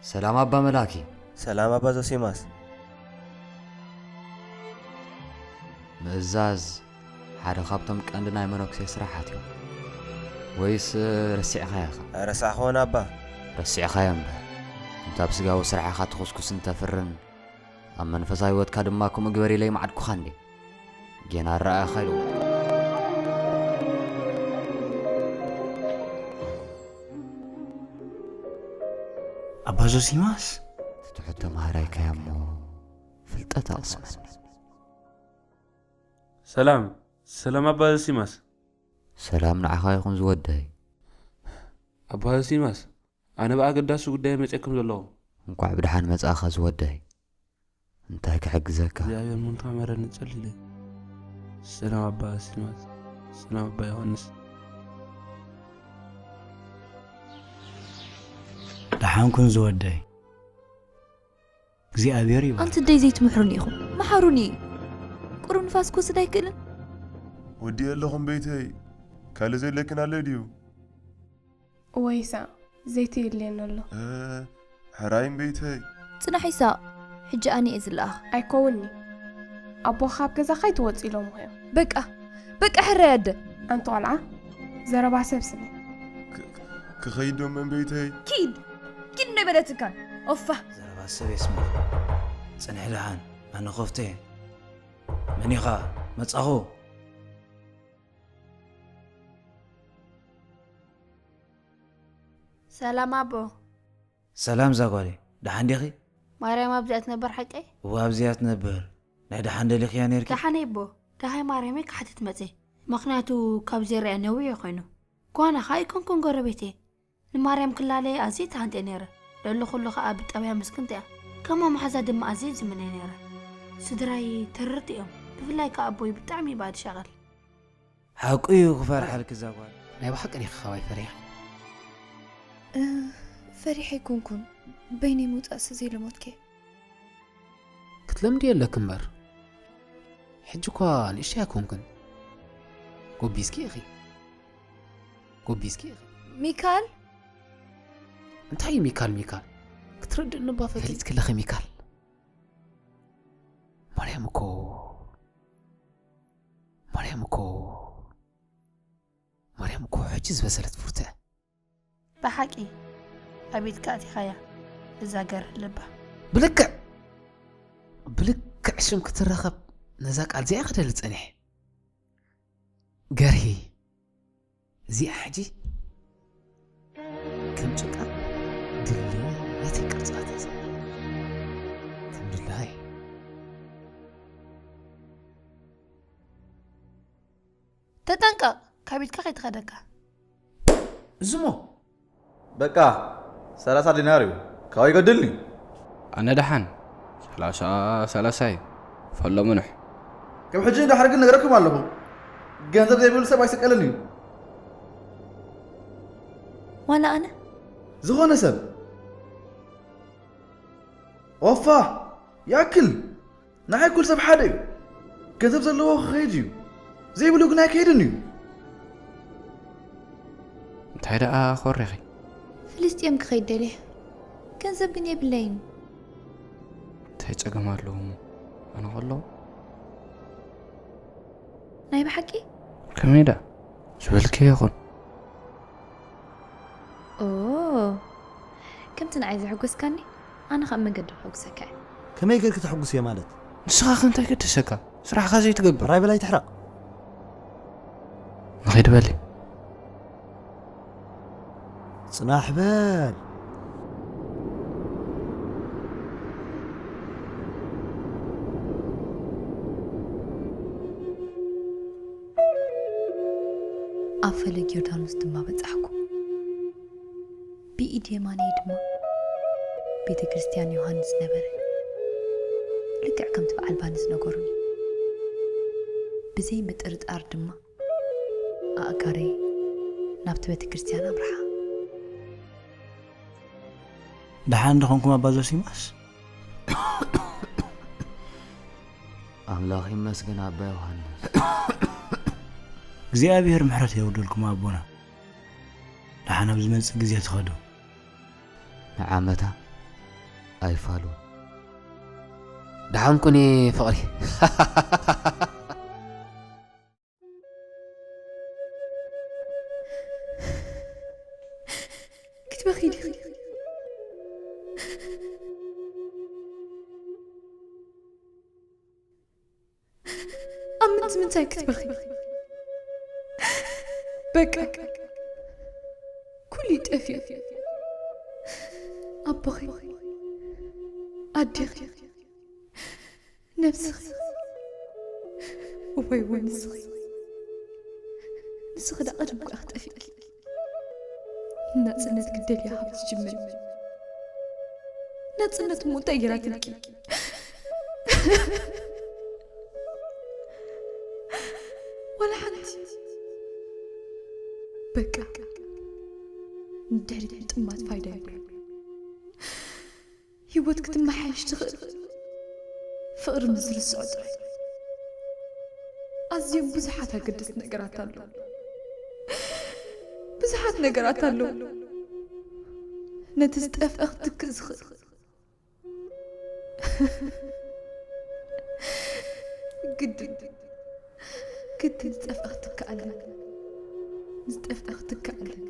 ሰላም ኣባ መላኪ። ሰላም ኣባ ዞሲማስ። ምእዛዝ ሓደ ካብቶም ቀንዲ ናይ መነኩሴ ስራሓት እዮም። ወይስ ረሲዕኻዮ ኢኻ? ኣይረሳዕኹዎን ኣባ። ረሲዕኻዮ እምበር፣ ከምቲ ኣብ ስጋዊ ስራሕኻ ትኹስኩስን ተፍርን፣ ኣብ መንፈሳዊ ህይወትካ ድማ ከምኡ ግበር ኢለ ይመዓድኩኻ እንዴ? ጌና ኣረኣእኻ ይልውጥ። ኣባ ዞሲማስ ትትሕት ተምሃራይካያ እሞ ፍልጠት ኣቕስመኒ። ሰላም ሰላም ኣባ ዞሲማስ። ሰላም ንዓኻ ይኹን ዝወደይ። ኣባ ዞሲማስ፣ ኣነ ብኣገዳሲ ጉዳይ መፅኤኩም ዘለኹ። እንኳዕ ብድሓን መጻእኻ ዝወደይ። እንታይ ክሕግዘካ? እግዚኣብሔር ምንታ መረኒ ጸሊለ። ሰላም ኣባ ዞሲማስ። ሰላም ኣባ ዮሃንስ። ደሓንኩን ዝወደይ እግዚኣብሔር ይባርክ። ኣንቲ ደይ ዘይትምሕሩኒ ኢኹም፣ መሓሩኒ። ቁሩብ ንፋስ ክወስድ ኣይክእልን? ወዲእ ኣለኹም ቤተይ። ካልእ ዘድለክን ኣሎ ድዩ? እወ ይሳቕ፣ ዘይቲ የድልየኒ ኣሎ። እ፣ ሕራይ እምበይተይ። ጽናሕ ይሳቕ፣ ሕጂ ኣነ እየ ዝለኣኽ። ኣይከውንኒ። ኣቦኻ ካብ ገዛ ከይትወጽእ ኢሎምኻ እዮም። በቃ፣ በቃ ሕራይ ኣደ። ኣንቲ ቆልዓ፣ ዘረባ ሰብ ስሚ። ክኸይድ ዶ እምበይተይ? ኪድ፣ ኪድ እንዶ ኣይበለትካን። ኦፋ። ዘረባ ሰብ የስምዕ። ጽንሒ ደሓን፣ ኣነ ከፍቶ እየ። መን ኢኻ? መጻኹ። ሰላም ኣቦ። ሰላም ዛጓለይ፣ ደሓን ዲኺ? ማርያም ኣብዚኣ ትነበር ሓቀይ? እወ ኣብዚኣ ትነብር። ናይ ደሓን ደሊኽያ ነይርኪ? ደሓነይ ኣቦ፣ ደሃይ ማርያመይ ክሓትት መጽየ። ምኽንያቱ ካብ ዘይርኣ ነዊሕ እዩ ኮይኑ። ጓና ኸኣ ኣይኮንኩን ጎረቤቴ። ንማርያም ክላለየ ኣዝየ ተሃንጥየ ነይረ። ልዕሊ ኩሉ ኸኣ ብጠባያ ምስክንቲ እያ። ከማ መሓዛ ድማ ኣዝየ ዝምነ ነይረ። ስድራይ ተረርቲ እዮም። ብፍላይ ከኣ ኣቦይ ብጣዕሚ እዩ ባእዲ ሻቐል። ሓቁ እዩ ክፈርሓልኪ እዛ ጓል። ናይ ብሓቂ ዲኺ ካባይ ፈሪሕኪ? እ፣ ፈሪሐ ኣይኮንኩን፣ በይነይ ምውጻእሲ ዘይለመድኩ እየ። ክትለምድዮ ኣለኪ እምበር፣ ሕጂ እኳ ንእሽተይ ኣይኮንክን። ጎቢዝኪ ኢኺ፣ ጎቢዝኪ ኢኺ። ሚካል? እንታይ እዩ ሚካል ሚካል? ክትርድእኒ እባ ፈትየ። ፈሊጥኪ ኣለኺ ሚካል። ማርያም እኮ፣ ማርያም እኮ፣ ማርያም እኮ ሕጂ ዝበሰለት ፍርቱ እያ። ብሓቂ ኣብ ኢድካ ኣእቲኻያ እዛ ገርህ ልባ። ብልክዕ፣ ብልክዕ ሽም ክትረኸብ ነዛ ቃል እዚኣ ክደሊ ጸኒሐ። ገርሂ፣ እዚኣ ሕጂ ከም ጭቃ ድሌተይ ቅርጻ ትሕዛ። ከም ድላይ። ተጠንቀቕ፣ ካብ ኢድካ ከይትኸደካ። እዝሞ በቃ ሰላሳ ዲናር እዩ ካባይ ይጎድልኒ። ኣነ ደሓን ሰላሳ ሰላሳ እዩ። ፈሎ ምኑሕ። ከም ሕጂ ንዳሕሪ ግን ነግረኩም ኣለኹ፣ ገንዘብ ዘይብሉ ሰብ ኣይስቀልን እዩ። ዋላ ኣነ ዝኾነ ሰብ ኦፋ ያክል ንዓይ ኩሉ ሰብ ሓደ እዩ። ገንዘብ ዘለዎ ክኸይድ እዩ፣ ዘይብሉ ግን ኣይከይድን እዩ። እንታይ ደኣ ኮሪኺ? ፍልስጤም ክኸይድ ደልየ፣ ገንዘብ ግን የብለይን። እንታይ ጸገም ኣለዎ እሞ ኣነ ከለኹ? ናይ ብሓቂ? ከመይ ደኣ ዝበልክዮ ይኹን። ኦ፣ ከምቲ ንዓይ ዘሐጎስካኒ ኣነ ከኣ ኣብ መንገዲ ከሐጉሰካ እየ። ከመይ ጌርኪ ተሐጉስዮ ማለት? ንስኻ ከ እንታይ ገደሰካ? ስራሕኻ ዘይትገብር? ራይ በላይ ትሕረቕ። ንኸይድ በሊ። ጽናሕ በል። ኣብ ፈለግ ዮርዳኖስ ድማ በጻሕኩ። ብኢድ የማነይ ድማ ቤተ ክርስቲያን ዮሃንስ ነበረ። ልክዕ ከምቲ በዓል ባኒ ዝነገሩኒ። ብዘይ ምጥርጣር ድማ ኣእጋረይ ናብቲ ቤተ ክርስቲያን ኣምርሓ። ደሓን ዶ ኾንኩም ኣባ ዞሲማስ? ኣምላኽ ይመስገን ኣባ ዮሃንስ። እግዚኣብሔር ምሕረት የውርደልኩም ኣቦና። ደሓን ኣብ ዝመጽእ ግዜ ትኸዱ። ንዓመታ ኣይፋሉን። ደሓን ኩኒ ፍቕሪ። ክትበኺ ዲኺ? ኣብ ምንታይ ክትበኺ? በቃ ኩሉ ጠፊኡ። ኣቦኺ፣ ኣዴኺ፣ ነብስኺ። እወ፣ እወ፣ ንስኺ፣ ንስኺ ደኣ ቀደም እኮ ኢኺ ጠፊእኪ። ናጽነት ክትደልያ ካብ ትጅምሪ፣ ናጽነት እሞ እንታይ ገይራትልኪ? ዋላ ሓንቲ። በቃ፣ ንድሕሪት ምጥማት ፋይዳ የብሉን። ህይወት ክትመሓየሽ ትኽእል ፍቕሪ ምስ ዝርስዖ ጥራይ። ኣዝዮም ብዙሓት ኣገደስቲ ነገራት ኣለዉ። ብዙሓት ነገራት ኣለዉ። ነቲ ዝጠፍአ ክትክእ ዝኽእል። ግድን፣ ግድን ዝጠፍአ ክትክእ ኣለኒ። ዝጠፍአ ክትክእ ኣለኒ።